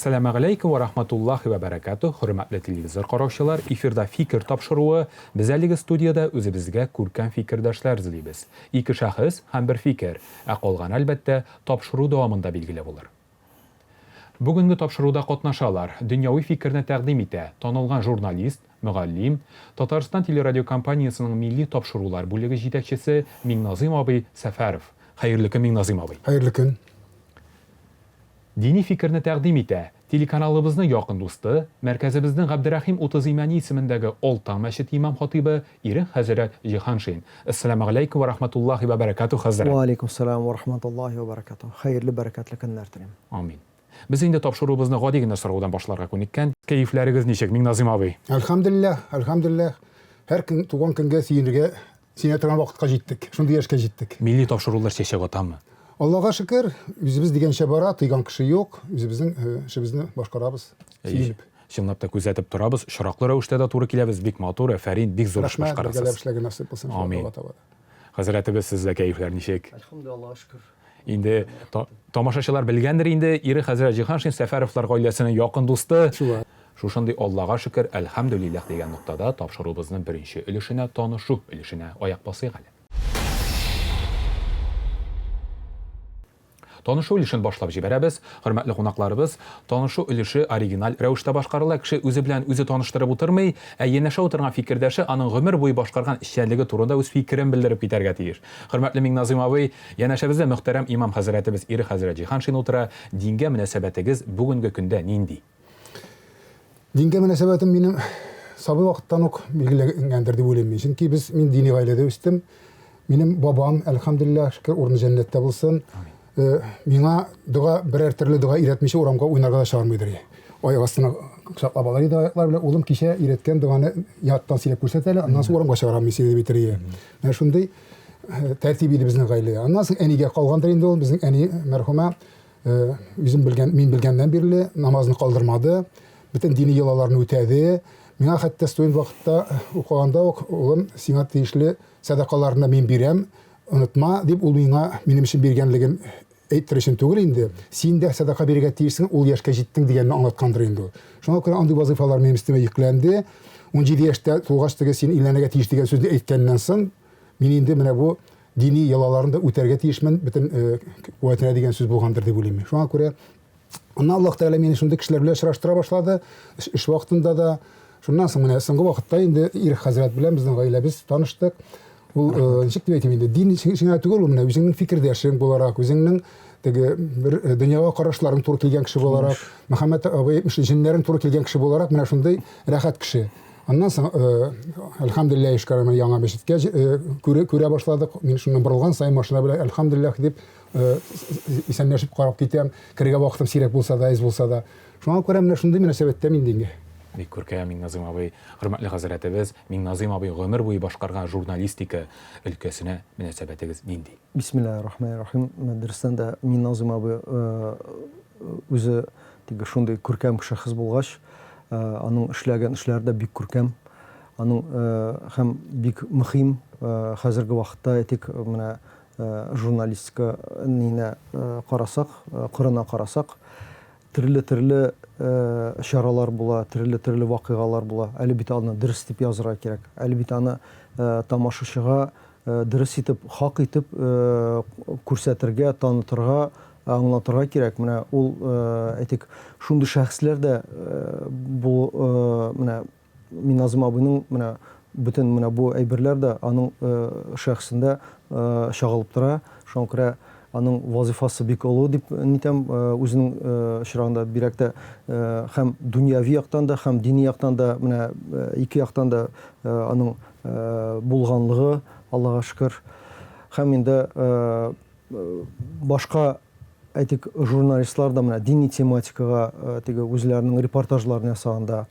Әссәламәгаләйкүм вә рахматуллахи вә бәрәкәтүһ, хөрмәтле телевизор караучылар, эфирда Фикер тапшыруы, без әлеге студиядә үзебезгә күркәм фикердәшләр эзлибез. Ике шәхес һәм бер фикер, ә калганы, әлбәттә, тапшыру дәвамында билгеле булыр. Бүгенге тапшыруда катнашалар, дөньяви фикерне тәкъдим итә, танылган журналист, мөгаллим, Татарстан телерадиокомпаниясенең милли тапшырулар бүлеге җитәкчесе Миңназыйм абый Сәфәров. Хәерле көн, Миңназыйм абый. Хәерле көн. Дини фикерне тәкъдим итә, телеканалыбызның якын дусты, мәркәзебезнең Габдерәхим 30 Имәни исемендәге Олтан мәчете имам-хатыйбы Ирек хәзрәт Җиһаншин. Әссәламегаләйкүм вә рахматуллаһи вә бәрәкәтүһ, хәзрәт. Вә алейкум сәлам вә рахматуллаһи вә бәрәкәтүһ. Хәерле, бәрәкәтле көннәр телим. Амин. Без инде тапшыруыбызны гади генә сораудан башларга күнеккән. Кәефләрегез ничек, Миңназыйм абый? Әлхәмдүлилләһ, әлхәмдүлилләһ. Һәр көн туган көнгә сөенергә Сөенә торган вакытка җиттек. Шундый яшькә җиттек. Милли тапшырулар чәчәк атамы? Аллага шөкер, үзебез дигәнчә бара, тыйган кеше юк. Үзебезнең э, эшебезне башкарабыз. Сөенеп. Чынлап та күзәтеп торабыз, очраклы рәвештә дә туры киләбез. Бик матур, афәрин, бик зур эш Рәхмәт, башкарасыз. бергәләп эшләргә насыйп булсын. Амин. Алла таба. Хәзрәтебез, сездә кәефләр ничек? Әлхәмдүлилләһ, Аллага шөкер. Инде тамашачылар белгәндер инде, ире хәзрәт Җиһаншин Сәфәровлар гаиләсенең якын дусты. Шулай. Шушындый Аллага шөкер, әлхәмдүлилләһ дигән ноктада тапшыруыбызның беренче өлешенә, танышу өлешенә аяк басыйк әле. Танышу өлешен башлап җибәрәбез. Хөрмәтле кунакларыбыз, танышу өлеше оригиналь рәвештә башкарыла. Кеше үзе белән үзе таныштырып утырмый, ә янәшә утырган фикердәше аның гомер буе башкарган эшчәнлеге турында үз фикерен белдереп китәргә тиеш. Хөрмәтле Миңназыйм абый, янәшәбездә мөхтәрәм имам хәзрәтебез Ирек хәзрәт Җиһаншин утыра. Дингә мөнәсәбәтегез бүгенге көндә нинди? Дингә мөнәсәбәтем минем сабый вакыттан ук билгеләнгәндер дип уйлыйм мин. Чөнки без мин дини гаиләдә үстем. Минем бабам, әлхәмдүлилләһ, шөкер, урыны җәннәттә булсын. Э, миңа дога, берәр төрле дога өйрәтмичә урамга уйнарга да чыгармыйдыр. Аяк астына кочаклап алыр иде аяклар белән. Улым кичә өйрәткән доганы яттан сөйләп күрсәт әле, аннан соң урамга чыгарам мин сине дип әйтер иде. Менә шундый э, тәртип иде безнең гаиләдә. Аннан соң әнигә калгандыр инде ул, безнең әни мәрхүмә э, үзем белгән, мин белгәннән бирле намазны калдырмады, бөтен дини йолаларны үтәде. Миңа хәтта студент вакытта укыганда ук, улым, сиңа тиешле Сәдакаларны мин бирәм, онытма, дип ул миңа минем өчен биргәнлеген әйтер өчен түгел инде, син дә сәдака бирергә тиешсең, ул яшькә җиттең дигәнне аңлаткандыр инде ул. Шуңа күрә андый вазыйфалар минем өстемә йөкләнде. 17 яшьтә тулгач теге син өйләнергә тиеш дигән сүзне әйткәннән соң, мин инде менә бу дини йолаларны да үтәргә тиешмен, бөтен э, куәтенә дигән сүз булгандыр дип уйлыйм. Шуңа күрә Аннан Аллаһ Тәгалә мине шундый кешеләр белән очраштыра башлады, эш вакытында да. Шуннан соң менә соңгы вакытта инде Ирек хәзрәт белән безнең гаиләбез таныштык. Ул э, ничек дип әйтим инде, дин эшеңә түгел, ул менә үзеңнең фикердәшең буларак, үзеңнең теге бер э, дөньяга карашларың туры килгән кеше буларак, Мөхәммәд абый җеннәрең туры килгән кеше буларак, менә шундый рәхәт кеше. Аннан соң, э, әлхәмдүлилләһ, шөкер, яңа мәчеткә күрә, күрә башладык. Мин шуннан борылган саен машина белән әлхәмдүлилләһ дип Э, исәнләшеп карап китәм, керергә вакытым сирәк булса да, әз булса да. Шуңа күрә менә шундый мөнәсәбәттә мин дингә. Бик күркәм, Миңназыйм абый. Хөрмәтле хәзрәтебез, Миңназыйм абый гомер буе башкарган журналистика өлкәсенә мөнәсәбәтегез нинди? Бисмиллаһир рахманир рахим. Дөрестән дә Миңназыйм абый э, үзе теге шундый күркәм шәхес булгач, э, аның эшләгән эшләре дә бик күркәм. Аның һәм бик мөһим хәзерге вакытта, әйтик, менә журналистика нинә карасак, кырына карасак, төрле-төрле чаралар була, төрле-төрле вакыйгалар була. Әле бит аны дөрес итеп язырга кирәк. Әле бит аны тамашачыга дөрес итеп, хак итеп күрсәтергә, танытырга, аңлатырга кирәк. Менә ул, әйтик, шундый шәхесләр дә бу менә Миназым абыйның менә бөтен менә бу әйберләр дә аның шәхесендә чагылып тора. Шуңа күрә аның вазыйфасы бик олы дип нитәм үзенең очрагында бигрәк тә һәм дөньяви яктан да, һәм дини яктан да менә ике яктан да аның булганлыгы, Аллага шөкер. Һәм инде башка әйтик, журналистлар да менә дини тематикага теге үзләренең репортажларын ясаганда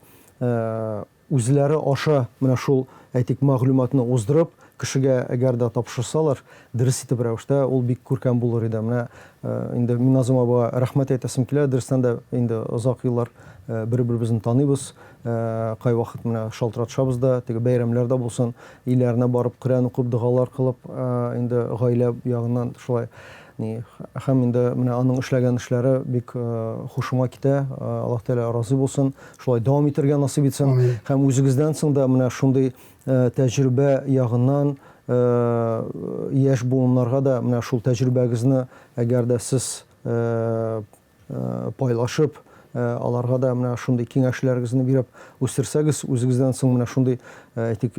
үзләре аша менә шул, әйтик, мәгълүматны уздырып, кешегә әгәр дә тапшырсалар, дөрес итеп рәвештә, ул бик күркәм булыр иде. Менә инде Миназым абыга рәхмәт әйтәсем килә, дөрестән дә инде озак еллар бер-беребезне таныйбыз, кайвакыт менә шалтыратышабыз да, теге бәйрәмнәр дә булсын, өйләренә барып Коръән укып, догалар кылып, инде гаилә ягыннан шулай. Ни, һәм инде менә аның эшләгән эшләре бик хушыма китә. Аллаһ Тәгалә разый булсын. Шулай дәвам итәргә насыйп итсен. Һәм үзегездән соң да менә шундый тәҗрибә ягыннан яшь буыннарга да менә шул тәҗрибәгезне әгәр дә сез пайлашып, аларга да менә шундый киңәшләрегезне биреп үстерсәгез, үзегездән соң менә шундый, әйтик,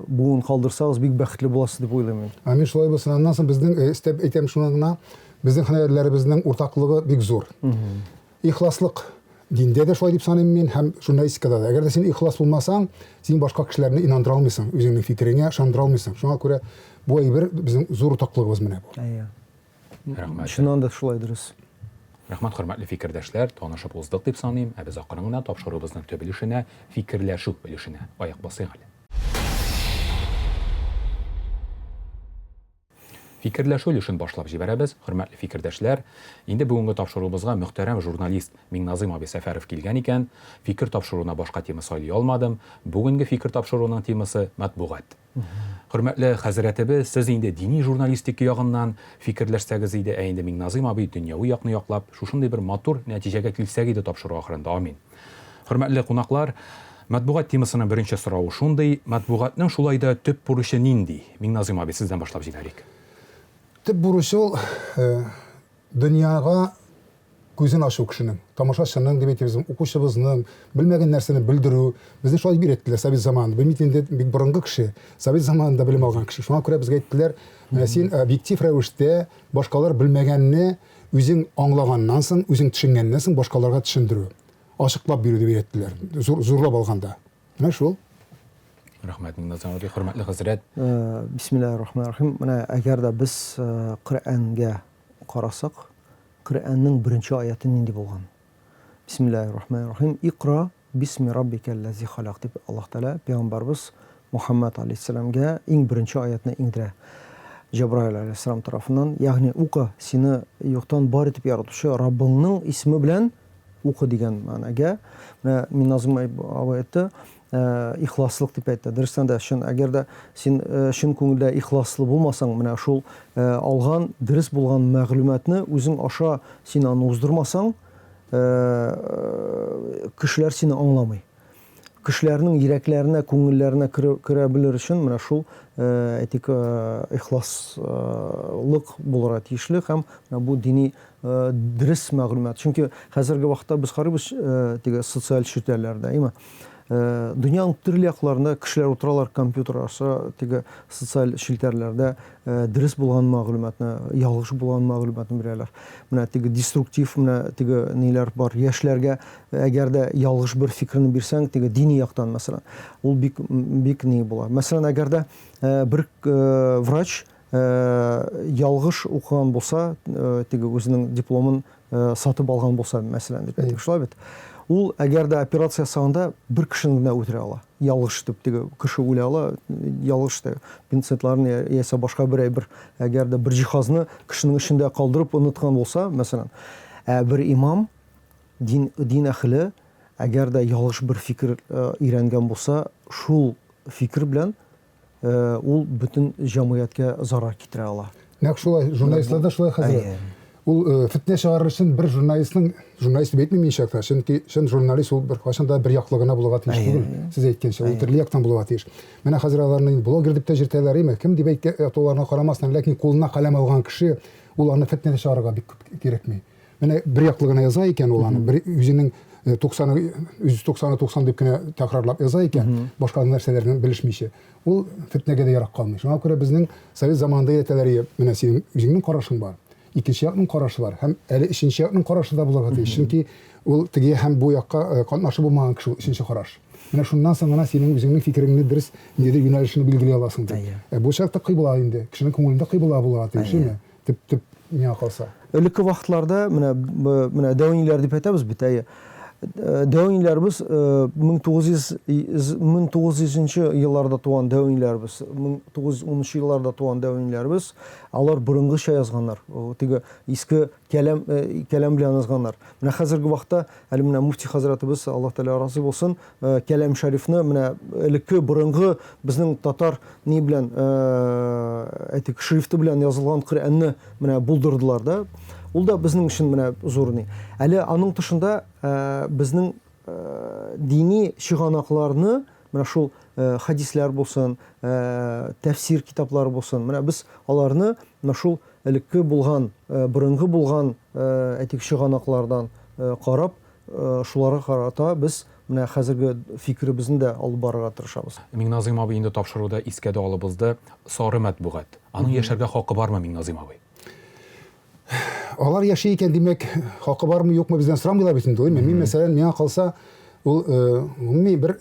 буын калдырсагыз, бик бәхетле буласыз дип уйлыйм мин. Амин, шулай булсын. Аннан соң безнең, өстәп әйтәм шуны гына, безнең һөнәрләребезнең уртаклыгы бик зур. Ихласлык диндә дә шулай дип саныйм мин һәм журналистикада да. Әгәр дә син ихлас булмасаң, син башка кешеләрне инандыра алмыйсың, үзеңнең фикереңә ышандыра алмыйсың. Шуңа күрә бу әйбер безнең зур уртаклыгыбыз менә бу. Әйе. Рәхмәт. Чыннан да шулай дөрес. Рәхмәт, хөрмәтле фикердәшләр, танышып уздык дип саныйм, ә без акрын гына тапшыруыбызның төп өлешенә, фикерләшү өлешенә аяк басыйк әле. Фикерләшү өлешен башлап җибәрәбез, хөрмәтле фикердәшләр. Инде бүгенге тапшыруыбызга мөхтәрәм журналист Миңназыйм абый Сәфәров килгән икән. Фикер тапшыруына башка тема сайлый алмадым. Бүгенге фикер тапшыруының темасы, матбугат. Хөрмәтле хәзрәтебез, сез инде дини журналистика ягыннан фикерләшсәгез иде, ә инде Миңназыйм абый дөньяви якны яклап, шушындый бер матур нәтиҗәгә килсәк иде тапшыру ахырында. Амин. Хөрмәтле кунаклар, матбугат темасының беренче соравы шундый, матбугатның шулай да төп бурычы нинди? Миңназыйм абый, сездән башлап җибәрик. Төп бурычы ул, дөньяга күзен ачу кешенең, тамашачының дип әйтәбез, укучыбызның, белмәгән нәрсәне белдерү. Безне шулай өйрәттеләр совет заманында. Мин бит инде бик борынгы кеше, совет заманында белем алган кеше. Шуңа күрә безгә әйттеләр, менә син объектив рәвештә башкалар белмәгәнне үзең аңлаганнан соң, үзең төшенгәннән соң башкаларга төшендерү, ачыклап бирү дип өйрәттеләр. Зур, зурлап алганда. Менә шул. Рәхмәт, Миңназам абый, хөрмәтле хәзрәт. Бисмиллаһир рахманир рахим. Менә әгәр дә без Коръәнгә карасак, Коръәннең беренче аяте нинди булган? Бисмиллаһир рахманир рахим. Икра бисми раббикәлләзи халак дип Аллаһ Тәгалә пәйгамбәрбез Мухаммад алейһиссәламгә иң беренче аятны иңдерә. Җәбраил алейһиссәлам тарафыннан, ягъни укы, сине юктан бар итеп яратучы Раббыңның исеме белән укы дигән мәгънәгә. Менә Минназым абый әйтте, ихласлык дип әйтте. Дөрестән дә, чын, әгәр дә син чын күңелдә ихласлы булмасаң, менә шул алган дөрес булган мәгълүматны үзең аша син аны уздырмасаң, кешеләр сине аңламый. Кешеләрнең йөрәкләренә, күңелләренә керә белер өчен менә шул, әйтик, ихласлык булырга тиешле һәм менә бу дини дөрес мәгълүмат. Чөнки хәзерге вакытта без карыйбыз теге социаль челтәрләрдә, әйме? Дөньяның төрле якларында кешеләр утыралар компьютер аша теге социаль челтәрләрдә дөрес булган мәгълүматны, ялгыш булган мәгълүматны бирәләр. Менә теге деструктив, менә теге ниләр бар. Яшьләргә әгәр дә ялгыш бер фикерне бирсәң, теге дини яктан, мәсәлән, ул бик бик ни була. Мәсәлән, әгәр дә бер врач ялгыш укыган булса, теге үзенең дипломын сатып алган булса, мәсәлән, дип әйтик, шулай бит. Ул әгәр дә операция ясаганда бер кешене генә үтерә ала. Ялгыш итеп теге кеше үлә ала, ялгыш теге пинцетларын яисә башка бер әйбер, әгәр дә бер җиһазны кешенең эчендә калдырып оныткан булса, мәсәлән. Ә бер имам, дин, дин әһеле, әгәр дә ялгыш бер фикер өйрәнгән булса, шул фикер белән ул бөтен җәмгыятькә зарар китерә ала. Нәкъ шулай, журналистлар да шулай хәзер. Ул фетнә чыгарыр өчен бер журналистның, журналист дип әйтмим мин чакта, чөнки чын журналист ул беркайчан да бер яклы гына булырга тиеш түгел. Сез әйткәнчә, ул төрле яктан булырга тиеш. Менә хәзер аларны инде блогер дип тә җөртәләр, име? Кем дип әйтә, атуларына карамастан, ләкин кулына каләм алган кеше, ул аны фетнә дә чыгарырга бик күп кирәкми. Менә бер яклы гына яза икән ул аны, бер үзенең 90-ы, үз 90-ы 90 дип кенә тәкрарлап яза икән, башка нәрсәләрне белешмичә, ул фетнәгә дә ярап калмый. Шуңа күрә безнең совет заманында әйтәләр, менә синең үзеңнең карашың бар, икенче якның карашы бар һәм әле өченче якның карашы да булырга тиеш. Чөнки ул теге һәм бу якка катнашы булмаган кеше ул өченче караш. Менә шуннан соң гына синең үзеңнең фикереңне дөрес ниндидер юнәлешне билгели аласың дип. Ә бу чакта кыйбла инде, кешенең күңелендә кыйбла булырга тиеш, әйме? Төп, төп миңа калса. Элекке вакытларда менә менә дәүниләр дип әйтәбез бит, әйе. Дәү әниләребез 1900 1900 нче елларда туган дәү әниләребез, 1910 нчы елларда туган дәү әниләребез, алар борынгыча язганнар. Теге иске кәләм кәләм белән язганнар. Менә хәзерге вакытта әле менә муфти хәзрәтебез, Аллаһ Тәгалә разый булсын, Кәләм Шәрифне менә элекке борынгы безнең татар ни белән, әйтик, шрифты белән язылган Коръәнне менә булдырдылар да. Ул да безнең өчен менә зур ни. Әле аның тышында безнең дини чыганакларны, менә шул хәдисләр булсын, тәфсир китаплары булсын, менә без аларны менә шул элекке булган, борынгы булган, әйтик, чыганаклардан карап, шуларга карата без менә хәзерге фикеребезне дә алып барырга тырышабыз. Миңназыйм абый инде тапшыруда искә дә алып узды, сары матбугат. Аның яшәргә хакы бармы, Миңназыйм абый? Алар яши икән, димәк, хакы бармы, юкмы бездән сорамыйлар бит инде, әйме? Мин, мәсәлән, миңа калса, ул гомуми бер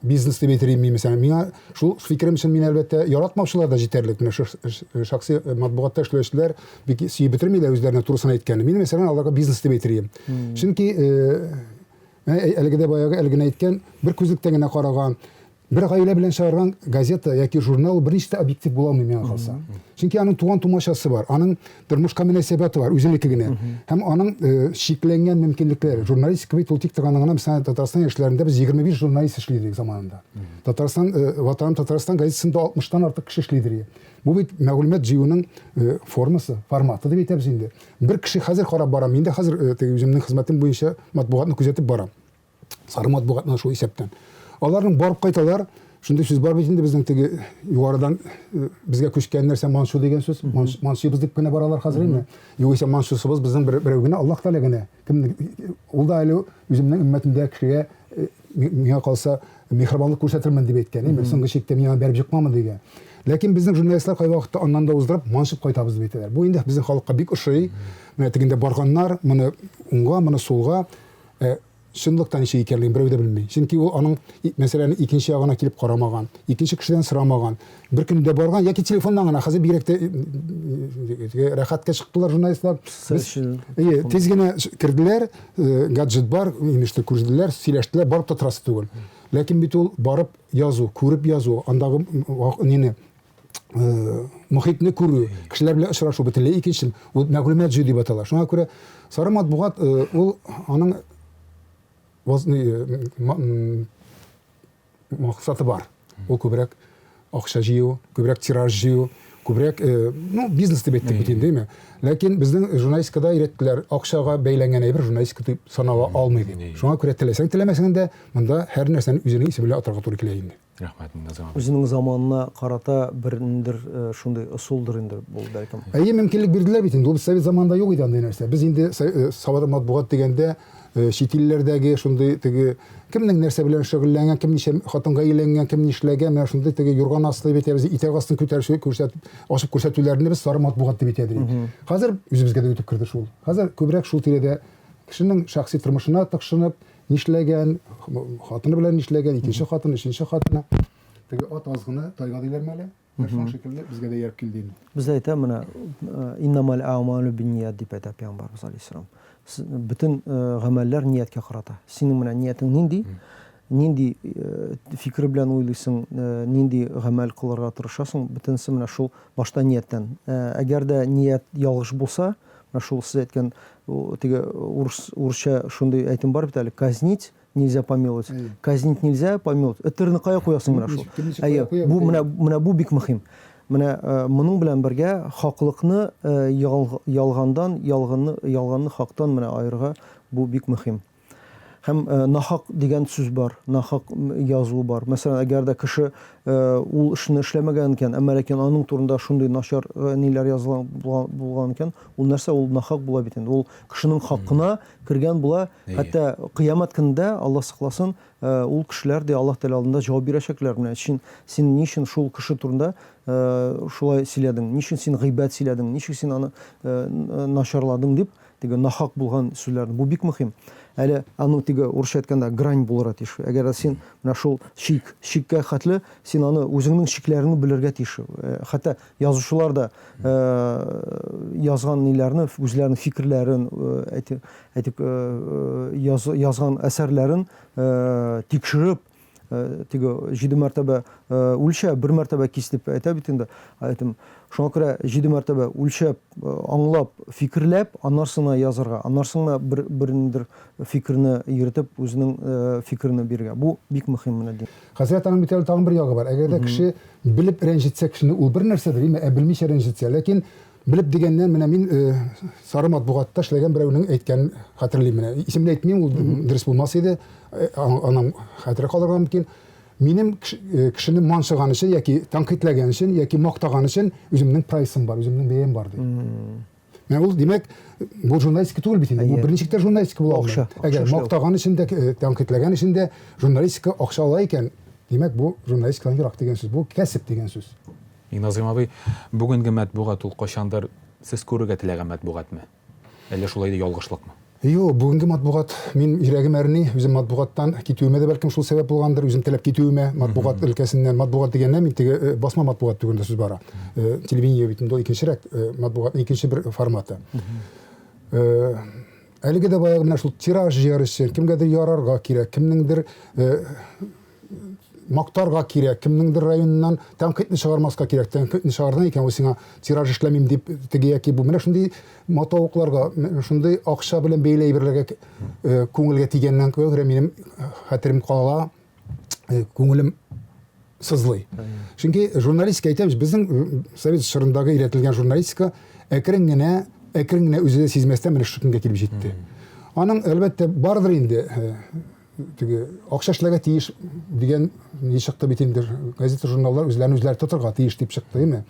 бизнес дип әйтер идем мин, мәсәлән. Миңа шул фикерем өчен мин, әлбәттә, яратмаучылар да җитәрлек. Менә шәхси матбугатта эшләүчеләр бик сөеп бетермиләр үзләренә турысын әйткәнне. Мин, мәсәлән, аларга бизнес дип әйтер идем. Чөнки әлеге дә баягы әле генә әйткән, бер күзлектән генә караган, бер гаилә белән чыгарган газета яки журнал берничә дә объектив була алмый миңа калса. Чөнки аның туган тумачасы бар, аның тормышка мөнәсәбәте бар, үзенеке генә. Һәм аның чикләнгән мөмкинлекләре. Журналистика бит ул тик торганда гына, мәсәлән, Татарстан яшьләрендә без 25 журналист эшли идек заманында. Татарстан, Ватаным Татарстан газетасында 60-тан артык кеше эшли иде. Бу бит мәгълүмат җыюның формасы, форматы дип әйтәбез инде. Бер кеше хәзер карап барам, мин дә хәзер теге үземнең хезмәтем буенча матбугатны күзәтеп барам. Сары матбугатны шул исәптән. Аларның барып кайталар, шундый сүз бар бит инде безнең теге югарыдан безгә күчкән нәрсә манчу дигән сүз. Манчыбыз дип кенә баралар хәзер инде. Югыйсә манчусыбыз безнең бер берәү генә, Аллаһ Тәгалә генә. Кем ул да әле үземнең өммәтемдә кешегә миңа калса миһербанлык күрсәтермен дип әйткән. Инде соңгы чиктә миңа бәреп җыкмамы дигән. Ләкин безнең журналистлар кайвакытта аннан да уздырып, манчып кайтабыз дип әйтәләр. Бу инде безнең халыкка бик ошый. Менә тегендә барганнар, моны уңга, моны сулга. Ә чынлыкта ничек икәнлеген берәү дә белми. Чөнки ул аның мәсьәләнең икенче ягына килеп карамаган, икенче кешедән сорамаган. Бер көндә барган яки телефоннан гына, хәзер бигрәк тә рәхәткә чыктылар журналистлар. Әйе, тиз генә керделәр, гаджет бар, имештер күрделәр, сөйләштеләр, барып та торасы түгел. Ләкин бит ул барып язу, күреп язу, андагы нине мохитне күрү, кешеләр белән очрашу бөтенләй икенче, ул мәгълүмат җыю дип атала. Шуңа күрә сары матбугат ул аның максаты бар. Ул күбрәк акча җыю, күбрәк тираж җыю, күбрәк, ну, бизнес дип әйттек бит инде, әйме? Ләкин безнең журналистикада өйрәттеләр, акчага бәйләнгән әйбер журналистика дип санала алмый дип. Шуңа күрә теләсәң, теләмәсәң дә, монда һәр нәрсәне үзенең исеме белән атарга туры килә инде. Рәхмәт, Минназым абый. Үзенең заманына карата бер ниндидер шундый ысулдыр инде бу, бәлкем. Әйе, мөмкинлек бирделәр бит инде. Ул совет заманында юк иде андый нәрсә. Без инде Сабада матбугат дигәндә чит илләрдәге шундый теге кемнең нәрсә белән шөгыльләнгән, кем ничә хатынга өйләнгән, кем нишләгән, менә шундый теге юрган асты дип әйтәбез, итәк астын күтәрүче күрсәтеп, ачып күрсәтүләрне без сары матбугат дип әйтә идек. Хәзер үзебезгә дә үтеп керде шул. Хәзер күбрәк шул тирәдә кешенең шәхси тормышына тыкшынып, Нишләгән, хатыны белән нишләгән, икенче хатын, өченче хатыны. Теге ат азгыны тайга диләрме әле? Менә шуның шикелле безгә дә ияреп килде инде. Бездә әйтә менә иннамал а'малу бинният дип әйтә пәйгамбәрбез алейһиссалам. Бөтен гамәлләр нияткә карата. Синең менә ниятең нинди? Нинди фикер белән уйлыйсың, нинди гамәл кылырга тырышасың, бөтенесе менә шул башта нияттән. Әгәр дә ният ялгыш булса, Менә шул сез әйткән теге урыс урысча шундый әйтем бар бит әле, казнить нельзя помиловать. Казнить нельзя помиловать. Этерне кая куясың менә шул. Әйе, бу менә менә бу бик мөһим. Менә э, моның белән бергә хаклыкны э, ялгандан, ялганны ялганны хактан менә аерырга бу бик мөһим. Һәм нахак дигән сүз бар, нахак язу бар. Мәсәлән, әгәр дә кеше ул эшне эшләмәгән икән, әмма ләкин аның турында шундый начар ниләр язылган булган икән, ул нәрсә, ул нахак була бит инде. Ул кешенең хакына кергән була. Хәтта кыямәт көнендә, Алла сакласын, ул кешеләр ди Аллаһ Тәгалә алдында җавап бирәчәкләр. Менә син, син ни өчен шул кеше турында шулай сөйләдең? Ни өчен син гыйбәт сөйләдең? Ничек син аны начарладың дип. теге нахак булган сүзләрне. Бу бик мөһим. Әле аның теге урысча әйткәндә грань булырга тиеш. Әгәр дә син менә шул чик, чиккә хәтле син аны үзеңнең чикләреңне белергә тиеш. Хәтта язучылар да язган ниләрне, үзләренең фикерләрен, әйтик, әйтик, язган әсәрләрен тикшереп, теге җиде мәртәбә үлчә, бер мәртәбә кис дип әйтә бит инде. Әйтем, шуңа күрә җиде мәртәбә үлчәп, аңлап, фикерләп, аннан соң гына язарга, аннан соң гына бер берниндер фикерне йөртеп, үзенең фикерне бирергә. Бу бик мөһим менә дим. Хәзрәт, аның бит әле тагын бер ягы бар. Әгәр дә кеше белеп рәнҗетсә кешене, ул бер нәрсәдер, әмма ә белмичә рәнҗетсә. Ләкин Белеп дигәннән, менә мин э, сары матбугатта эшләгән берәүнең әйткәнен хәтерлим менә. Исемен әйтмим, ул дөрес булмас иде. Э, аның хәтере калырга мөмкин. Минем э, кешене манчыган өчен яки тәнкыйтьләгән өчен яки мактаган өчен үземнең прайсым бар, үземнең бәям бар ди. Менә ул, димәк, бу журналистика түгел бит инде. Бу берничек тә журналистика була алмый. Әгәр мактаган өчен дә, тәнкыйтьләгән өчен дә журналистика акча ала икән, димәк, бу журналистикадан ерак дигән сүз. Бу кәсеп дигән сүз. Миңназыйм абый, бүгенге матбугат ул кайчандыр сез күрергә теләгән матбугатмы? Әллә шулай да ялгышлыкмы? Юк, бүгенге матбугат, мин йөрәгем әрни, үзем матбугаттан китүемә дә бәлкем шул сәбәп булгандыр, үзем теләп китүемә матбугат өлкәсеннән. Матбугат дигәннән мин теге э, басма матбугат турында сүз бара. Э, телевидение бит инде ул икенчерәк, э, матбугатның икенче бер форматы. Әлеге дә баягы менә шул тираж җыяр өчен кемгәдер ярарга кирәк, кемнеңдер мактарга кирәк, кемнеңдер районыннан тәнкыйтьне чыгармаска кирәк. Тәнкыйтьне чыгардың икән, ул сиңа тираж эшләмим дип теге яки бу. Менә шундый матавыкларга, шундый акча белән бәйле әйберләргә э, күңелгә тигәннән күрә минем хәтерем кала, э, күңелем сызлый. Чөнки журналистика әйтәбез, безнең э, совет чорындагы өйрәтелгән журналистика әкрен генә, әкрен генә үзе дә сизмәстән менә шушы көнгә килеп җитте. Аның әлбәттә бардыр инде теге акча эшләргә тиеш дигән ни чыкты бит инде газета журналлар үзләрен үзләре тотырга тиеш дип чыкты әйме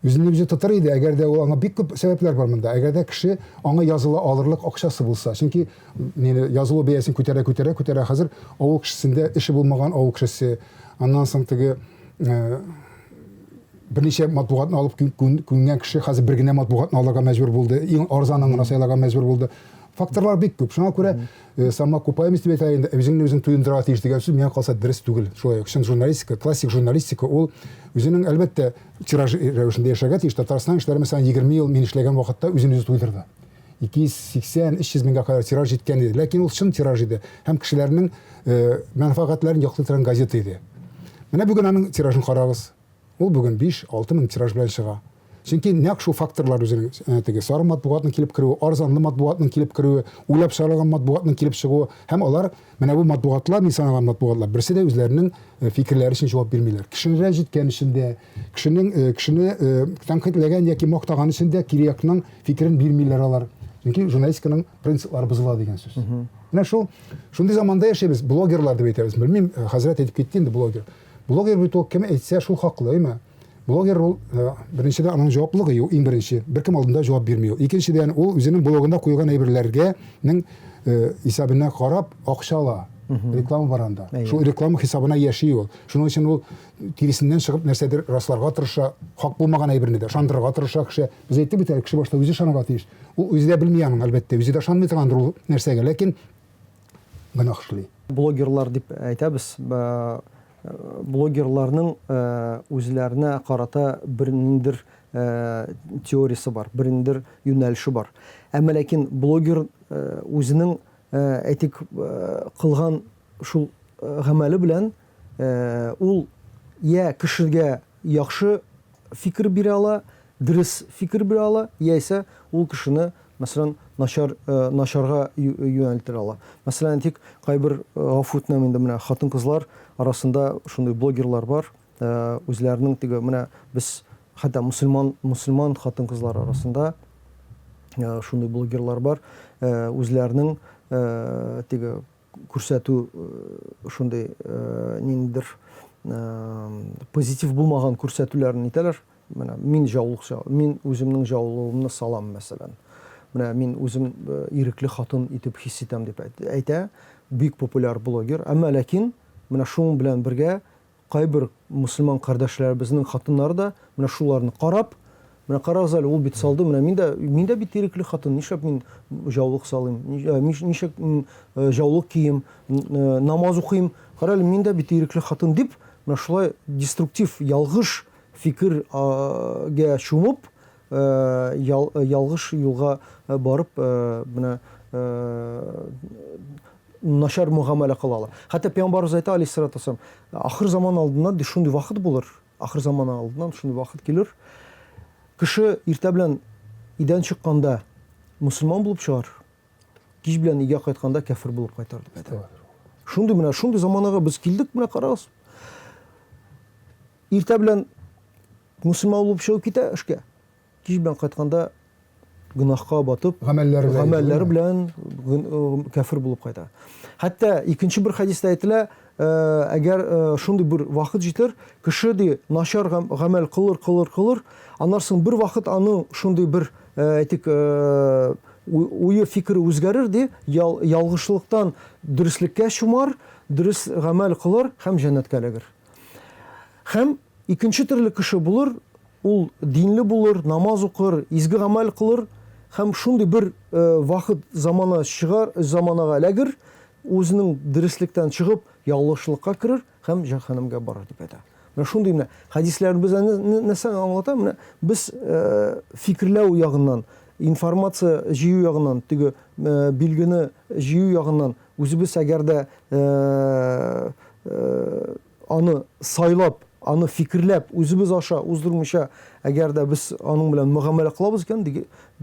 үзен үзе тотыр иде әгәр дә ул аңа бик күп сәбәпләр бар монда әгәр дә кеше аңа языла алырлык акчасы булса чөнки мине язылу бәясен күтәрә күтәрә күтәрә хәзер авыл кешесендә эше булмаган авыл кешесе аннан соң теге э, берничә матбугатны алып күнгән кеше хәзер бер генә матбугатны алырга мәҗбүр булды иң арзанын гына сайларга мәҗбүр булды факторлар бик күп шуңа күрә Э, самоокупаемость дип әйтә инде, үзеңне үзең туендырырга тиеш дигән сүз миңа калса дөрес түгел. Шулай ук чын журналистика, классик журналистика ул үзенең әлбәттә тираж рәвешендә яшәргә тиеш. Татарстан эшләре мәсәлән 20 ел мин эшләгән вакытта үзен үзе туйдырды. 280-300 меңгә кадәр тираж җиткән иде. Ләкин ул чын тираж иде һәм кешеләрнең э, мәнфәгатьләрен яклый торган газета иде. Менә бүген аның тиражын карагыз. Ул бүген 5-6 мең тираж белән чыга. Чөнки нәкъ шул факторлар үзенең э, теге сары матбугатның килеп керүе, арзанлы матбугатның килеп керүе, уйлап чыгарылган матбугатның килеп чыгуы һәм алар менә бу матбугатлар, мин санаган матбугатлар, берсе дә үзләренең э, фикерләре өчен җавап бирмиләр. Кешене рәнҗеткән өчен дә, кешенең э, кешене тәнкыйтьләгән яки мактаган өчен дә кире якның фикерен бирмиләр алар. Чөнки журналистиканың принциплары бозыла дигән сүз. Менә шул шундый заманда яшибез, блогерлар дип әйтәбез. Белмим, хәзрәт әйтеп китте инде блогер. Блогер бит ул кем әйтсә, шул хаклы, әйме? Блогер ул, э, беренчедән, аның җаваплылыгы юк, иң беренче. Беркем алдында җавап бирми ул. Икенчедән, ул үзенең блогында куелган әйберләргә нең э, исәбенә карап акча ала. Реклама бар анда. Шул реклама хисабына яши ул. Шуның өчен ул тиресеннән чыгып нәрсәдер расларга тырыша, хак булмаган әйберне дә ышандырырга тырыша кеше. Без әйттек бит әле, кеше башта үзе ышанырга тиеш. Ул үзе дә белми аның, әлбәттә, үзе дә ышанмый торгандыр ул нәрсәгә, ләкин гөнаһ эшли. Блогерлар дип әйтәбез. Э, блогерларның э, үзләренә карата бер ниндер э, теориясе бар, бер ниндер юнәлеше бар. Әмма ләкин блогер үзенең әйтик кылган шул гамәле белән ул я кешегә яхшы фикер бирә ала, дөрес фикер бирә ала, яисә ул кешене, мәсәлән, начар, начарга юнәлтер ала. Мәсәлән, әйтик, кайбер, гафу үтенәм инде, менә хатын-кызлар арасында шундый блогерлар бар, үзләренең теге, менә без хәтта мөселман, мөселман хатын-кызлар арасында шундый блогерлар бар, үзләренең теге күрсәтү шундый ниндидер позитив булмаган күрсәтүләрен итәләр. Менә мин җаулык, мин үземнең җаулыгымны салам, мәсәлән. Менә мин үзем ирекле хатын итеп хис итәм дип әйтә. Бик популяр блогер. Әмма ләкин менә шуның белән бергә кайбер мөселман кардәшләребезнең хатыннары да менә шуларны карап, Менә карагыз әле, ул бит салды, менә мин дә, мин дә бит ирекле хатын, нишләп мин җаулык салыйм, ничек мин җаулык кием, намаз укыйм, кара әле, мин дә бит ирекле хатын дип, менә шулай деструктив, ялгыш фикергә чумып, ялгыш юлга барып, менә начар мөгамәлә кылалар. Хәтта пәйгамбәребез әйтә, алейһиссалату вассалам, ахыр заман алдыннан ди шундый вакыт булыр, Ахыр заманы алдыннан шундый вакыт килер, кеше иртә белән өйдән чыкканда мөселман булып чыгар, кич белән өйгә кайтканда кәфер булып кайтар дип әйтә. Шундый менә шундый заманага без килдек, менә карагыз. Иртә белән мөселман булып чыгып китә эшкә. Кич белән кайтканда гөнаһка батып, гамәлләре белән, гамәлләре белән э, кәфер булып кайта. Хәтта икенче бер хәдистә әйтелә, э, әгәр э, шундый бер вакыт җитер, кеше ди начар гамәл кылыр, кылыр, кылыр, аннан соң бер вакыт аның шундый бер, әйтик, уе, фикере үзгәрер ди, ялгышлыктан дөреслеккә чумар, дөрес гамәл кылыр һәм җәннәткә эләгер. Һәм икенче төрле кеше булыр, Ул динле булыр, намаз укыр, изге гамәл кылыр һәм шундый бер вакыт, замана чыгар, заманага эләгер, үзенең дөреслектән чыгып, ялгышлыкка керер һәм җәһәннәмгә барыр дип әйтә. Менә шундый менә хәдисләр безгә нәрсәне аңлата? Менә без фикерләү ягыннан, информация җыю ягыннан, теге билгене җыю ягыннан үзебез әгәр дә аны сайлап, аны фикерләп, үзебез аша уздырмыйча, әгәр дә без аның белән мөгамәлә кылабыз икән,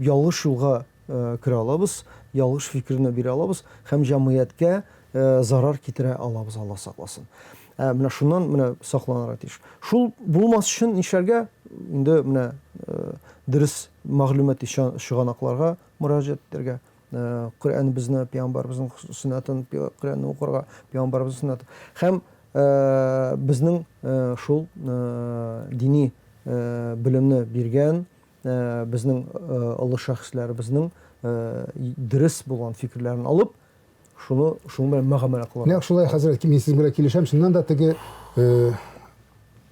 ялгыш юлга э, керә алабыз, ялгыш фикерне бирә алабыз һәм җәмгыятькә э, зарар китерә алабыз, Алла сакласын. Ә менә шуннан менә сакланырга тиеш. Шул булмас өчен нишләргә? Инде менә э, дөрес мәгълүмати чыганакларга мөрәҗәгать итәргә. Э, Коръәнебезне, пәйгамбәребезнең сөннәтен, Коръәнне укырга, пәйгамбәребезнең сөннәтен. Һәм э, безнең э, шул дини белемне биргән безнең олы шәхесләребезнең дөрес булган фикерләрен алып, шуны шуның белән мөгамәлә кылырга. Нәкъ шулай, хәзрәт, мин сезнең белән килешәм. Чыннан да теге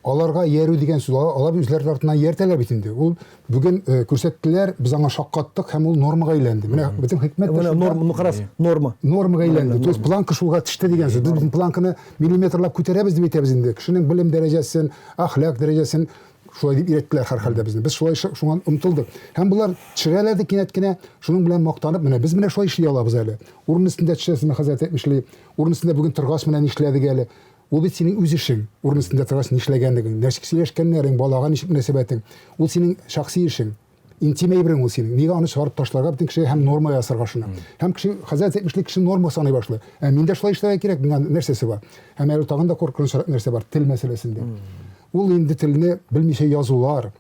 Аларга иярү дигән сүз, алар үзләре артыннан ияртәләр бит инде. Ул бүген э, күрсәттеләр, без аңа шаккаттык һәм ул нормага әйләнде. Менә бөтен хикмәт Менә норма, ну карас, норма. Нормага әйләнде. То есть планка шулга төште дигән сүз. Без бөтен планканы миллиметрлап күтәрәбез дип әйтәбез инде. Кешенең белем дәрәҗәсен, әхлак дәрәҗәсен шулай дип өйрәттеләр һәрхәлдә безне. Без шулай шуңа омтылдык. Һәм болар төшерәләр дә кинәт кенә, шуның белән мактанып, менә без менә шулай эшли алабыз әле. Урын өстендә төшәсезме, хәзрәт әйтмешли, урын өстендә бүген торгач менә нишләдек әле. Ул бит синең үз эшең, урын өстендә торгач нишләгәнлегең, ничек сөйләшкәннәрең, балага ничек мөнәсәбәтең. Ул синең шәхси эшең. Интим әйберең ул синең. Нигә аны чыгарып ташларга бөтен кешегә һәм норма ясарга шуны. Һәм кеше, хәзрәт әйтмешли, кеше норма саный башлый. Ә мин дә шулай эшләргә кирәк, миңа нәрсәсе бар? Һәм әле тагын да куркынычрак нәрсә бар, тел мәсьәләсендә. Ул инде телне белмичә язулар,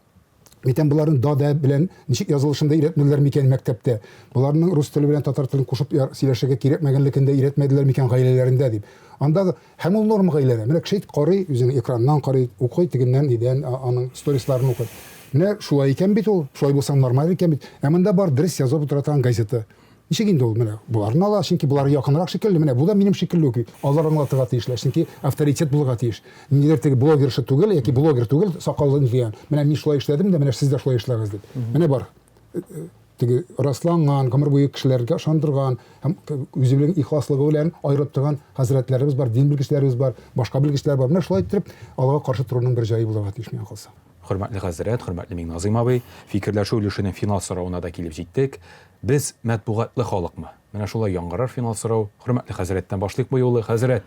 Әйтәм, боларның да дә белән ничек язылышын да өйрәтмәделәр микән мәктәптә? Боларның рус теле белән татар телен кушып сөйләшергә кирәкмәгәнлеген дә өйрәтмәделәр микән гаиләләрендә дип. Анда һәм ул нормага әйләнә. Менә кеше карый, үзенең экраннан карый, укый, тегеннән, нидән, аның сторисларын укый. Менә шулай икән бит ул, шулай булсаң нормаль икән бит. Ә монда бар дөрес язып утыра торган газета. Ничек инде ул менә боларны ала, чөнки болар якынрак шикелле, менә бу да минем шикелле үк. Алар аңлатырга тиешләр, чөнки авторитет булырга тиеш. Ниндидер теге блогерша түгел яки блогер түгел, сакаллы дигән. Менә мин шулай эшләдем дә, менә сез дә шулай эшләгез дип. Менә бар. Э, э, теге расланган, гомер буе кешеләргә ышандырган һәм үзе белән ихласлыгы белән аерылып торган хәзрәтләребез бар, дин белгечләребез бар, башка белгечләр бар. Менә шулай иттереп, аларга каршы торуның бер җае булырга тиеш миңа калса. Хөрмәтле хәзрәт, хөрмәтле Миңназыйм абый, фикерләшү өлешенең финал соравына да килеп җиттек. Без мәтбугатлы халыкмы? Менә шулай яңгырар финал сорау. Хөрмәтле хәзрәттән башлыйк бу юлы. Хәзрәт,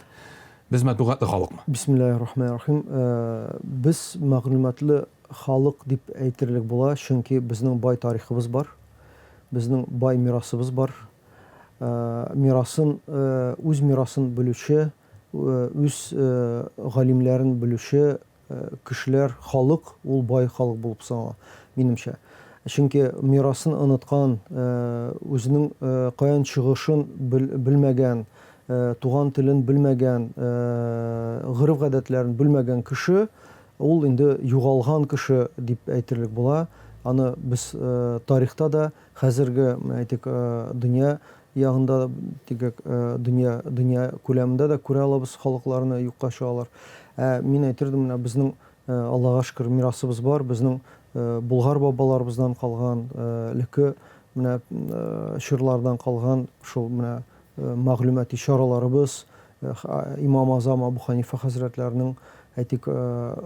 без мәтбугатлы халыкмы? Бисмиллаһир рахманир рахим. Э, без мәгълүматлы халык дип әйтерлек була, чөнки безнең бай тарихыбыз бар, безнең бай мирасыбыз бар. Э, мирасын, э, үз мирасын белүче, үз галимнәрен белүче Кешеләр, халык, ул бай халык булып санала, минемчә. Чөнки мирасын оныткан, үзенең каян чыгышын белмәгән, туган телен белмәгән, гореф-гадәтләрен белмәгән кеше, ул инде югалган кеше дип әйтерлек була. Аны без тарихта да, хәзерге, әйтик, дөнья ягында теге дөнья дөнья күләмендә дә күрә алабыз халыкларны юкка чыгалар. Ә мин әйтер идем, менә безнең Аллага шөкер мирасыбыз бар, безнең Болгар бабаларыбыздан калган, элекке менә чорлардан калган шул менә мәгълүмати чараларыбыз, Имам Азам Абу Ханифа хәзрәтләренең, әйтик,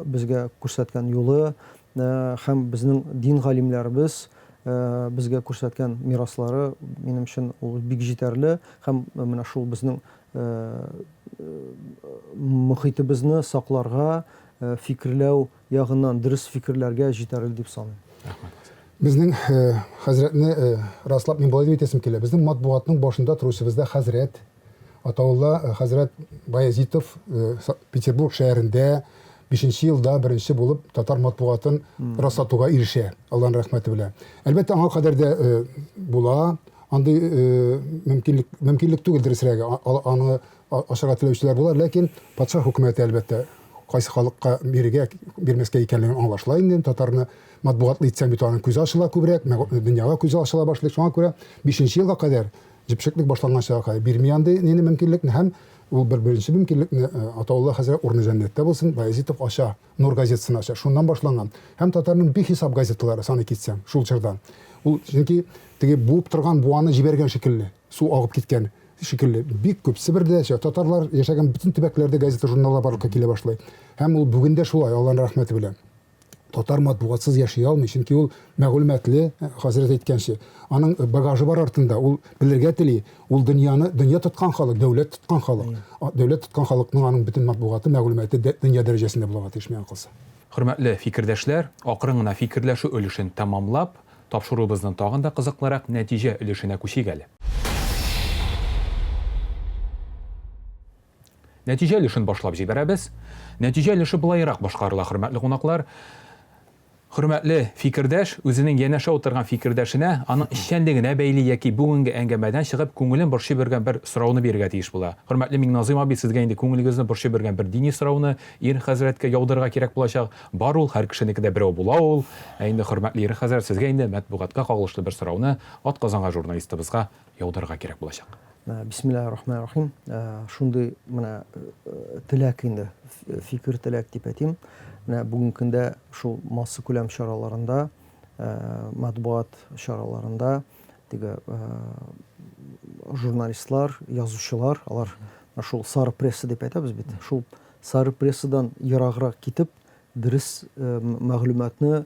безгә күрсәткән юлы һәм безнең дин галимнәребез безгә күрсәткән мираслары, минем өчен ул бик җитәрле һәм менә шул безнең мохитебезне сакларга, фикерләү ягыннан дөрес фикерләргә җитәрлек дип саныйм. Рәхмәт, хәзрәт. Безнең хәзрәтне раслап мин болай дип әйтәсем килә. Безнең матбугатның башында торучыбыз да хәзрәт Атаулла хәзрәт Баязитов Петербург шәһәрендә бишенче елда беренче булып татар матбугатын раслатуга ирешә, Алланың рәхмәте белән. Әлбәттә, аңа кадәр дә була андый мөмкинлек, мөмкинлек түгел, дөресрәге, аны ачарга теләүчеләр була, ләкин патша хөкүмәте, әлбәттә, кайсы халыкка бирергә, бирмәскә икәнлеген аңлашыла инде. Татарны матбугатлы итсәң бит аның күзе ачыла күбрәк, дөньяга күзе ачыла башлый. Шуңа күрә бишенче елга кадәр, җепшеклек башланганчыга кадәр бирми андый нине мөмкинлекне һәм ул бер беренче мөмкинлекне Атаулла хәзрәт урыны җәннәттә булсын, Баязитов ача, Нур газетасын ача. Шуннан башланган. Һәм татарның бихисап газеталары саный китсәң, шул чорда. Ул чөнки теге буып торган буаны җибәргән шикелле, су агып киткән шикелле. Бик күп Себердә, татарлар яшәгән бөтен төбәкләрдә газета-журналлар барлыкка килә башлый. Һәм ул бүген дә шулай, Алланың рәхмәте белән. Татар матбугатсыз яши алмый, чөнки ул мәгълүматлы, хәзрәт әйткәнче, аның багажы бар артында, ул белергә тели, ул дөньяны, дөнья тоткан халык, дәүләт тоткан халык. Дәүләт тоткан халыкның аның бөтен матбугаты, мәгълүматы дөнья дәрәҗәсендә булырга тиеш, миңа калса. Хөрмәтле фикердәшләр, акрын гына фикерләшү өлешен тәмамлап, тапшыруыбызның тагын да кызыклырак нәтиҗә өлешенә күчик әле. Нәтиҗә өлешен башлап җибәрәбез. Нәтиҗә өлеше болайрак башкарыла, хөрмәтле кунаклар. Хөрмәтле фикердәш үзенең янәшә утырган фикердәшенә, аның эшчәнлегенә бәйле яки бүгенге әңгәмәдән чыгып күңелен борчып йөргән бер сорауны бирергә тиеш була. Хөрмәтле Миңназыйм абый, сезгә инде күңелегезне борчып йөргән бер дини сорауны Ир хәзрәткә яудырырга кирәк булачак. Бар ул, һәр кешенеке дә берәү була ул. Ә инде, хөрмәтле Ир хәзрәт, сезгә инде матбугатка кагылышлы бер сорауны атказанган журналистыбызга яудырырга кирәк булачак. Бисмиллаһи рахмани рахим. Шундый менә теләк инде, фикер теләк дип әйтим. Менә бүгенге көндә шул массакүләм чараларында, матбугат чараларында теге журналистлар, язучылар, алар шул сары пресса дип әйтәбез бит. Шул сары прессадан ераграк китеп, дөрес мәгълүматны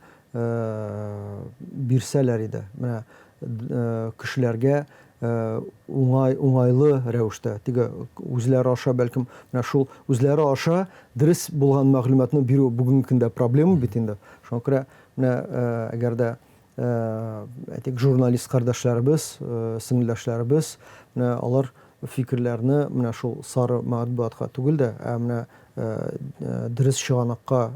бирсәләр иде. Менә кешеләргә уңай, уңайлы рәвештә, теге үзләре аша, бәлкем, менә шул үзләре аша дөрес булган мәгълүматны бирү бүгенге көндә проблема бит инде. Шуңа күрә менә әгәр дә әйтик, журналист кардәшләребез, сеңелдәшләребез, менә алар фикерләрне менә шул сары матбугатка түгел дә, ә менә дөрес чыганакка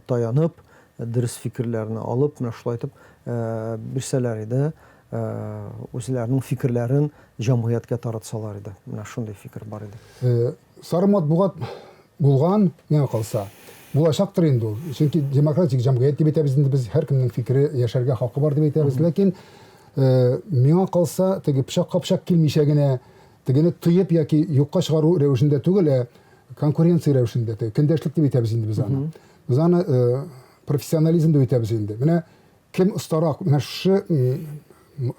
таянып, дөрес фикерләрне алып, менә шулай итеп бирсәләр иде, үзләренең фикерләрен җәмгыятькә таратсалар иде. Менә шундый фикер бар иде. Сары матбугат булган, миңа калса, булачактыр инде ул. Чөнки демократик җәмгыять дип әйтәбез инде без, һәркемнең фикере, яшәргә хакы бар дип әйтәбез. Ләкин миңа калса, теге пычакка пычак килмичә генә, тегене тыеп яки юкка чыгару рәвешендә түгел, ә конкуренция рәвешендә, теге көндәшлек дип әйтәбез инде без аны. Без аны профессионализм дип әйтәбез инде. Менә кем остарак, менә шушы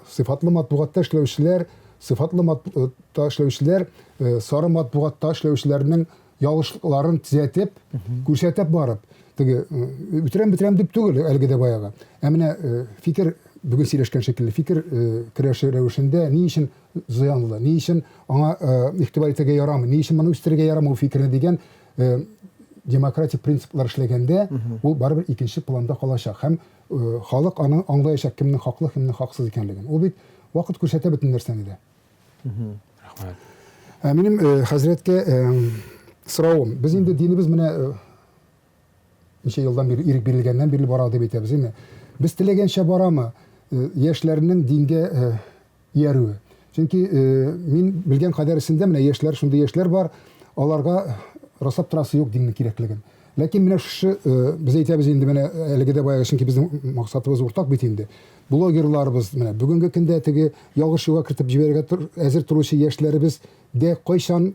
сыйфатлы матбугатта эшләүчеләр, сыйфатлы матбугатта эшләүчеләр, сары матбугатта эшләүчеләрнең ялгышлыкларын төзәтеп, күрсәтеп барып, теге үтерәм бетерәм дип түгел, әлеге дә баягы. Ә менә фикер, бүген сөйләшкән шикелле, фикер көрәше рәвешендә ни өчен зыянлы, ни өчен аңа игътибар итәргә ярамый, ни өчен моны үстерергә ярамый ул фикерне дигән демократик принциплар эшләгәндә, ул барыбер икенче планда калачак һәм халык аны аңлаячак, кемнең хаклы, кемнең хаксыз икәнлеген. Ул бит вакыт күрсәтә бөтен нәрсәне дә. Рәхмәт. Ә минем хәзрәткә соравым. Без инде динебез менә ничә елдан бирле ирек бирелгәннән бирле бара дип әйтәбез, әйме? Без теләгәнчә барамы яшьләрнең дингә иярүе? Чөнки мин белгән кадәресендә менә яшьләр, шундый яшьләр бар, аларга раслап торасы юк диннең кирәклеген. Ләкин менә шушы без әйтәбез инде менә әлеге дә баягы, чөнки безнең максатыбыз уртак бит инде. Блогерларыбыз менә бүгенге көндә теге ялгыш юлга кертеп җибәрергә әзер торучы яшьләребез дә кайчан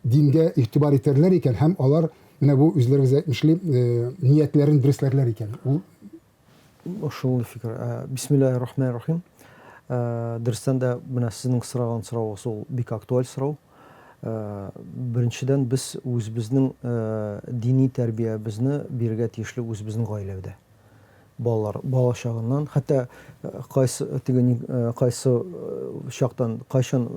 дингә игътибар итәрләр икән һәм алар менә бу үзләрегез әйтмешли ниятләрен дөресләрләр икән. Ул Шул фикер. Бисмиллаһир рахманир рахим. Дөрестән дә, менә сезнең сораган соравыгыз ул бик актуаль сорау. Беренчедән, без үзебезнең дини тәрбиябезне бирергә тиешле үзебезнең гаиләдә. Балалар бала чагыннан, хәтта кайсы теге кайсы чактан, кайчан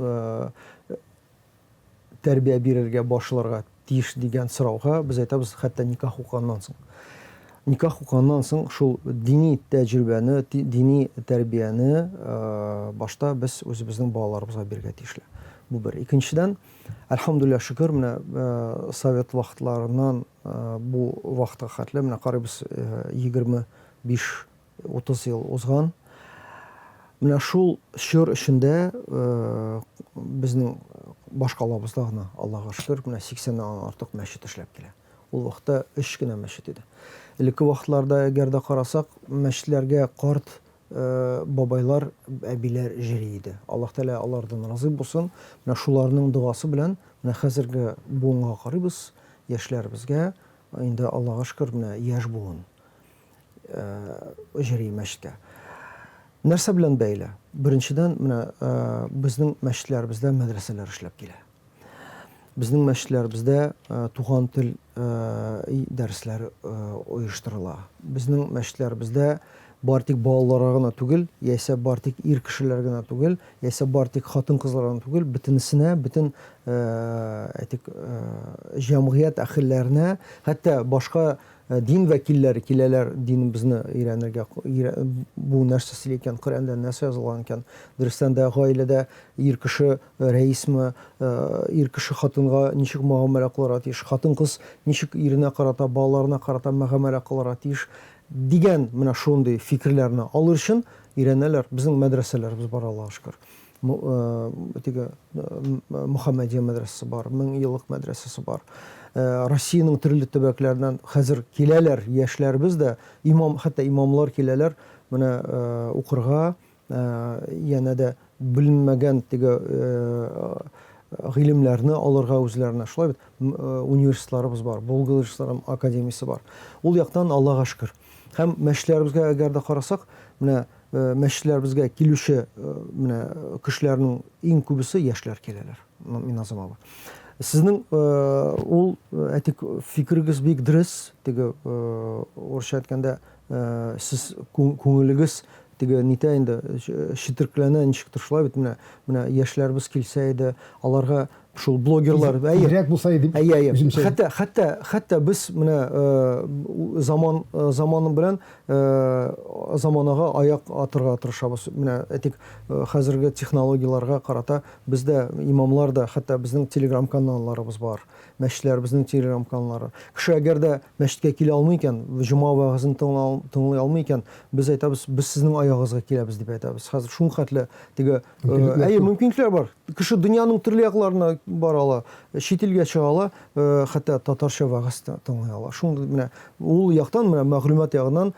тәрбия бирергә башларга тиеш дигән сорауга без әйтәбез, хәтта никах укыганнан соң. Никах укыганнан соң шул дини тәҗрибәне, дини тәрбияне башта без үзебезнең балаларыбызга бирергә тиешле. Бу бер. Икенчедән, әлхәмдүлилләһ, шөкер, менә совет вакытларыннан бу вакытка хәтле, менә карыйбыз, 25 30 ел узган. Менә шул чор эчендә безнең башкалабызда гына, Аллага шөкер, менә 80 нән артык мәчет эшләп килә. Ул вакытта өч кенә мәчет иде. Элекке вакытларда, әгәр дә карасак, мәчетләргә карт бабайлар, әбиләр җөри иде. Аллаһ Тәгалә алардан разый булсын. Менә шуларның догасы белән менә хәзерге буынга карыйбыз, яшьләребезгә, инде Аллага шөкер, менә яшь буын җөри мәчеткә. Нәрсә белән бәйле? Беренчедән, менә безнең мәчетләребездә мәдрәсәләр эшләп килә. Безнең мәчетләребездә туган тел дәресләре оештырыла. Безнең мәчетләребездә бар тик балаларга гына түгел, яисә бар тик ир кешеләр генә түгел, яисә бар тик хатын-кызлар гына түгел, бөтенесенә, бөтен, әйтик, җәмгыять әһелләренә, хәтта башка Дин вәкилләре киләләр динебезне өйрәнергә, бу нәрсә сөйли икән, Коръәндә нәрсә язылган икән. Дөрестән дә, гаиләдә ир кеше рәисме, ир кеше хатынга ничек мөгамәлә кылырга тиеш, хатын-кыз ничек иренә карата, балаларына карата мөгамәлә кылырга тиеш дигән менә шундый фикерләрне алыр өчен өйрәнәләр. Безнең мәдрәсәләребез бар, Аллага шөкер. Теге Мөхәммәдия мәдрәсәсе бар, Меңьеллык мәдрәсәсе бар. Россиянең төрле төбәкләреннән хәзер киләләр яшьләребез дә, имам, хәтта имамлар киләләр менә укырга, янә дә беленмәгән теге гыйлемнәрне алырга үзләренә. Шулай бит, университетларыбыз бар, Болгар академиясе бар. Ул яктан Аллага шөкер. Һәм мәчетләребезгә әгәр дә карасак, менә Мәчетләребезгә килүче менә кешеләрнең иң күбесе яшьләр киләләр, Миназым абый. Сезнең ул әйтик фикерегез бик дөрес, теге урысча әйткәндә, сез күңелегез теге нитә инде четеркләнә ничектер шулай бит менә менә яшьләребез килсә иде, аларга Шул блогерлар, әйе. Тизрәк булса иде дип. Әйе, әйе. Үземчә. Хәтта, хәтта, хәтта без менә э, заман э, заманы белән э, заманага аяк атырга тырышабыз. Менә әйтик, хәзерге технологияләргә карата бездә имамлар да, хәтта безнең телеграм каналларыбыз бар. Мәчетләребезнең телеграм каналлары. Кеше әгәр дә мәчеткә килә алмый икән, җома вәгазен тыңлый алмый икән, без әйтәбез, без сезнең аягыгызга киләбез дип әйтәбез. Хәзер шул хәтле теге Әйе, мөмкинлекләр бар. Кеше дөньяның төрле якларына бара ала, чит илгә чыга ала, хәтта татарча вәгазь тә тыңлый ала. Шундый менә ул яктан, менә мәгълүмат ягыннан,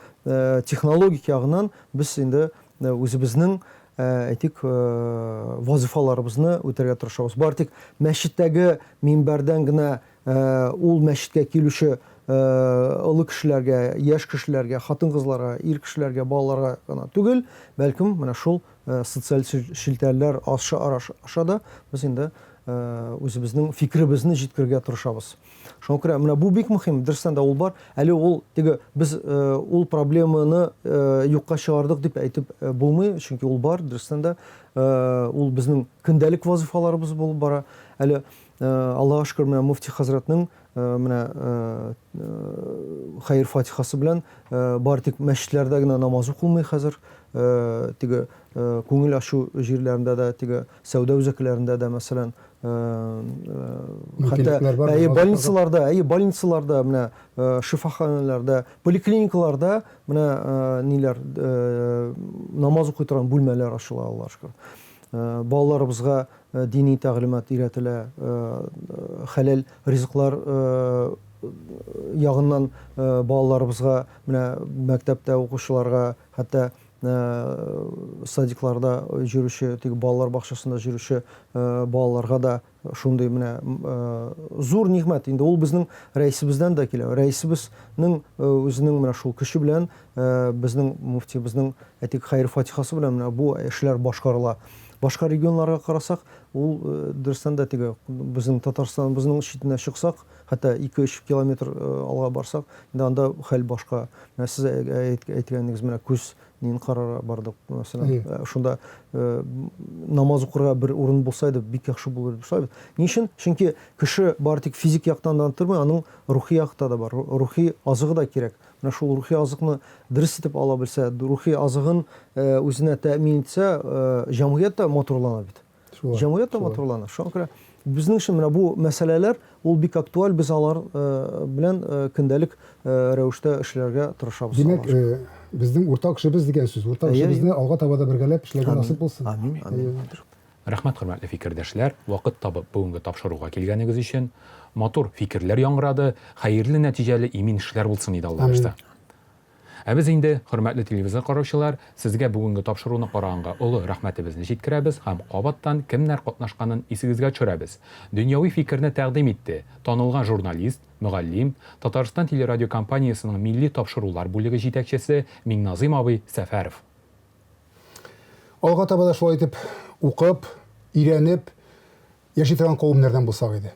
технологик ягыннан без инде үзебезнең, әйтик, вазыйфаларыбызны үтәргә тырышабыз. Бары тик мәчеттәге минбәрдән генә Ул мәчеткә килүче олы кешеләргә, яшь кешеләргә, хатын-кызларга, ир кешеләргә, балаларга гына түгел, бәлкем, менә шул социаль челтәрләр аша аша да без инде үзебезнең фикеребезне җиткерергә тырышабыз. Шуңа күрә менә бу бик мөһим, дөрестән дә ул бар. Әле ул теге без ул проблеманы юкка чыгардык дип әйтеп булмый, чөнки ул бар, дөрестән дә ул безнең көндәлек вазыйфаларыбыз булып бара. Әле Аллага шөкер, менә мөфти хәзрәтнең менә хәер-фатихасы белән бары тик мәчетләрдә генә намаз укылмый хәзер. Теге күңел ачу җирләрендә дә, теге сәүдә үзәкләрендә дә, мәсәлән, хәтта әйе, больницаларда, әйе, больницаларда, менә шифаханәләрдә, поликлиникаларда менә ниләр намаз укый торган бүлмәләр ачыла, Аллага шөкер. Балаларыбызга дини тәгълимат өйрәтелә, хәләл ризыклар ягыннан балаларыбызга, менә мәктәптә укучыларга, хәтта садикларда йөрүче, теге балалар бакчасында йөрүче балаларга да шундый менә зур нигъмәт. Инде ул безнең рәисебездән дә килә. Рәисебезнең үзенең менә шул көче белән безнең муфтиебезнең, әйтик, хәер-фатихасы белән менә бу эшләр башкарыла. Башка регионнарга карасак, ул дөрестән дә теге безнең Татарстаныбызның читенә чыксак, хәтта 2-3 километр алга барсак, инде анда хәл башка. Менә сез әйткәнегез, менә күз нин карарга бардык, мәсәлән. Шунда намаз укырга бер урын булса иде, бик яхшы булыр иде. Шулай бит. Ни өчен? Чөнки кеше бары тик физик яктан да тормый, аның рухи якта да бар. Рухи азыгы да кирәк. Менә шул рухи азыкны дөрес итеп ала белсә, рухи азыгын үзенә тәэмин итсә, җәмгыять тә матурлана бит. Җәмгыять тә матурлана. Шуңа күрә безнең өчен менә бу мәсьәләләр ул бик актуаль, без алар белән көндәлек рәвештә эшләргә тырышабыз. Димәк, безнең уртак эшебез дигән сүз. Уртак эшебезне алга таба да бергәләп эшләргә насыйп булсын. Амин. Амин. Рәхмәт, хөрмәтле фикердәшләр, вакыт табып бүгенге тапшыруга килгәнегез өчен. Матур фикерләр яңгырады, хәерле нәтиҗәле имин эшләр булсын иде Алла боерса. Ә без инде, хөрмәтле телевизор караучылар, сезгә бүгенге тапшыруны караганга олы рәхмәтебезне җиткерәбез һәм кабаттан кемнәр катнашканын исегезгә төшерәбез. Дөньяви фикерне тәкъдим итте, танылган журналист, мөгаллим, Татарстан телерадиокомпаниясенең милли тапшырулар бүлеге җитәкчесе Миңназыйм абый Сәфәров. Алга таба да шулай итеп укып, өйрәнеп яши торган кавемнәрдән булсак иде.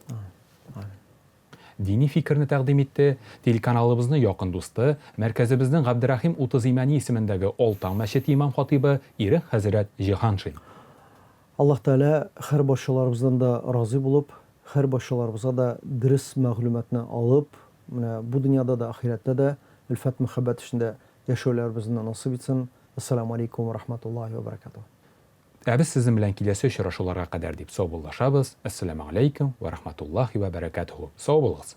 Дини фикерне тәкъдим итте, телеканалыбызның якын дусты, мәркәзебезнең Габдерәхим Утыз Имәни исемендәге Олтаң мәчете имам-хатыйбы Ирек хәзрәт Җиһаншин. Аллаһ Тәгалә һәр барчаларыбыздан да разый булып, һәр барчаларыбызга да дөрес мәгълүматны алып, менә бу дөньяда да, ахирәттә дә өлфәт-мәхәббәт эчендә яшәүләребезне насыйп итсен. Әссәламү алейкум вә рахматуллаһи вә бәрәкәтүһ. Ә без сезнең белән киләсе очрашуларга кадәр дип саубуллашабыз. Әссәламү алейкум вә рахматуллаһи вә бәрәкәтүһ. Сау булыгыз!